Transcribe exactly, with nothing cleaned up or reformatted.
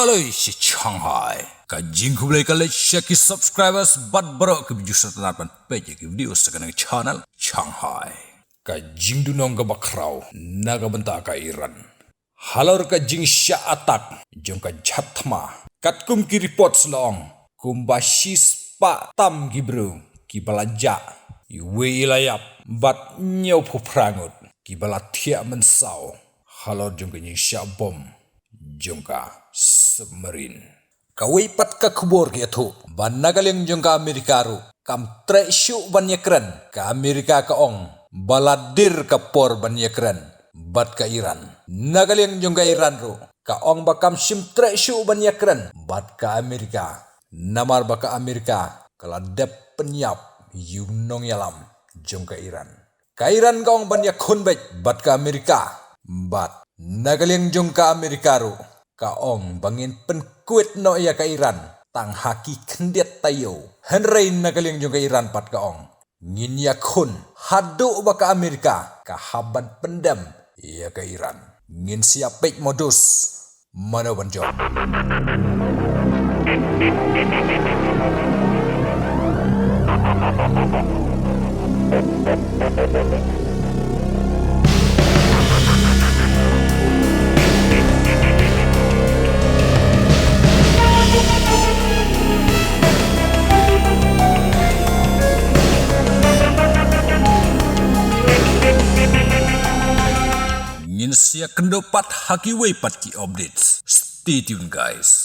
Loi shi Shanghai. Ka jingkhublei ka leit sha ki subscribers bad baroh ki views sa tang ban peit ïa ki video sa kane ka channel Shanghai. Ka jingdunong kaba khraw na ka bynta ka Iran. Halor ka jingshah attack jong ka jhat thma, katkum ki report la ong, kumba shispah tam ki briew kiba la jah, iwei i la ïap bad hynñiewphew phra ngut kiba la thiah mynsaw halor jong ka jingshah bom jong ka submarine. Kawei pat ka khubor ka ïathuh ba na ka liang jong ka Amerika ruh kam treh shuh ban ïakren. Ka Amerika ka ong ba la dier ka por ban ïakren bad ka Iran. Na ka liang jong ka Iran ruh ka ong ba kam shym treh shuh ban ïakren bad ka Amerika, namar ba ka Amerika ka la dep pynïap ïa u nongïalam jong ka Iran. Ka Iran ka ong ban ïakhun beit bad ka Amerika, bad na ka liang jong ka Amerika ruh ka ong ba ngin pynkwit noh ïa ka Iran tang ha ki khyndiat taïew. Hynrei na ka liang jong ka Iran pat ka ong, ngin ïakhun haduh ba ka Amerika ka hap ban pyndem ïa ka Iran. Ngin sa ïa peit modus mano ban jop. Ngin sa ïa kynduh pat ha kiwei pat ki updates. Stay tuned, guys.